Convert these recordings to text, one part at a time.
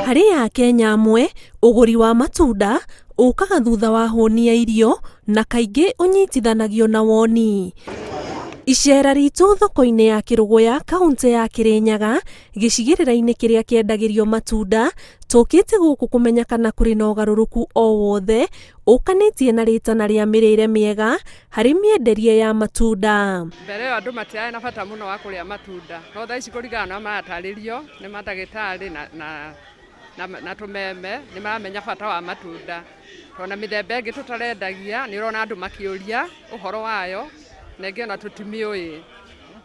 Harĩ Akenya amwe, ũgũri wa matunda ũkaga thutha wa hũni ya irio na kaingĩ ũnyitithanagio na woni. Icera ritũ thoko-inĩ ya Kĩrũgũya, kaũntĩ ya Kĩrĩnyaga, gĩcigĩrĩra-inĩ kĩrĩa kĩendagĩrio matunda, tũkĩte gũkũ kũmenya kana kũrĩ na ũgarũrũku o wothe ũkanĩtie na rĩtana rĩa mĩrĩre mĩega harĩ mĩenderie ya matunda. Mbere ĩyo andũ matiarĩ na bata mũno wa kũrĩa matunda, no thaa ici kũringana na maratarĩrio nĩ mandagĩtarĩ na tũmeme, nĩ maramenya bata wa matunda. Tondũ ona mĩthemba ĩngĩ tũtarendagia, nĩ ũrona andũ makĩũria ũhoro wayo, na ĩngĩ ona tũtimĩũĩ.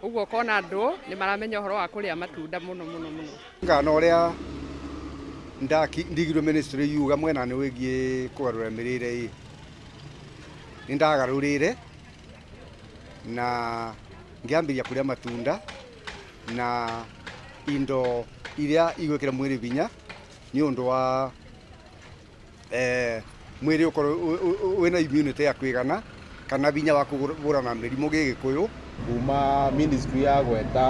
Ũguo ũkona andũ nĩ maramenya ũhoro wa kũrĩa matunda mũno mũno mũno. Ngana ũrĩa ndigirwo ministry yuga mwena-inĩ wĩgiĩ kũgarũra mĩrĩre ĩ, nĩ ndagarũrĩre na ngĩambĩrĩria kũrĩa matunda na indo iria igwĩkĩra mwĩrĩ hinya nĩ ũndũ wa mwĩrĩ ũkorwo wĩna immunity ya kũigana kana hinya wa kũhũrana na mĩrimũ gĩgĩkũyũ. Kuma ministry ya gweta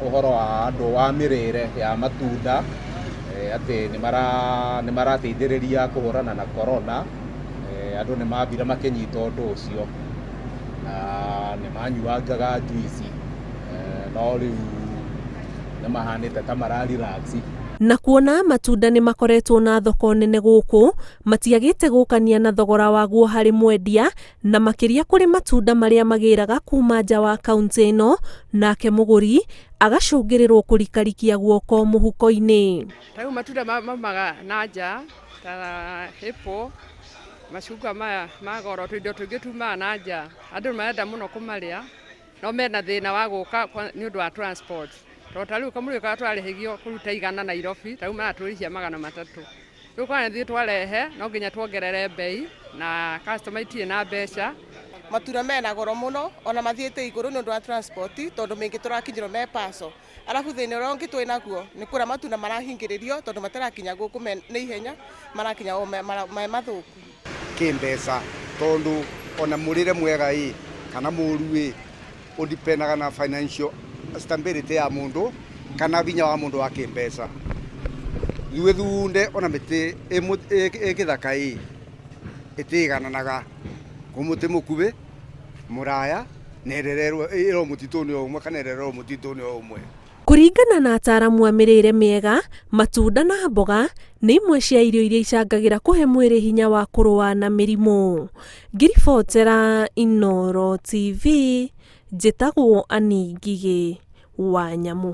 ũhoro wa andũ wa mĩrĩre ya matunda, atĩ nĩ marateithĩrĩria kũhũrana na corona, andũ nĩ mambire makĩnyita ũndũ ũcio na nĩ manyuangaga juice, no rĩu nĩ mahanĩte ta mara relax. Na kuona matunda nĩ makoretwo na thoko nene gũkũ, matiagĩte gũkania na thogora waguo harĩ mwendia, na makĩria kũrĩ matunda marĩa magĩraga kuma nja wa kaũntĩ ĩno, nake mũgũri agacũngĩrĩrwo kũrikarikia guoko mũhuko-inĩ. Ta rĩu matunda maumaga na nja ta apple, macungwa maya ma goro, tũindo tũingĩ tumaga na nja. Andũ nĩ marenda mũno kũmarĩa, no mena thĩna wa gũka nĩ ũndũ wa transport. Tondũ ta rĩu kamũrigo karĩa tũrarĩhĩgio kũruta 100 Nairobi, ta rĩu maratũrĩhia 300. Rĩu korwo nĩ ithuĩ twarehe, no nginya tuongerere mbei na customer itirĩ na mbeca. Matunda mena goro mũno ona mathiĩte igũrũ nĩ ũndũ wa transport, tondũ mĩingĩ tũrakinyĩrwo me parcel. Arabu thĩna ũrĩa ũngĩ twĩ naguo nĩ kũrĩa matunda marahingĩrĩrio tondũ matarakinya gũkũ na ihenya, marakinya o me mathũku. Kĩmbeca, tondũ ona mũrĩre mwega ĩ kana mũru ĩ ũdipendaga na financial stability ya mũndũ kana hinya wa mũndũ wa kĩmbeca. Ithuĩ thunde ona mĩtĩ ĩ gĩthaka ĩ ĩtigananaga, kwĩ mũtĩ mũkuhĩ, mũraya na ĩrererwo ĩrĩ o mũtitũ-inĩ o ũmwe kana ĩrererwo mũtitũ-inĩ o ũmwe. Kũringana na ataaramu a mĩrĩre mĩega, matunda na mboga nĩ imwe cia irio iria icangagĩra kũhe mwĩrĩ hinya wa kũrũa na mĩrimũ. Ngĩribotera Inooro TV, njĩtagwo Annie Ngigĩ wa Nyamũ.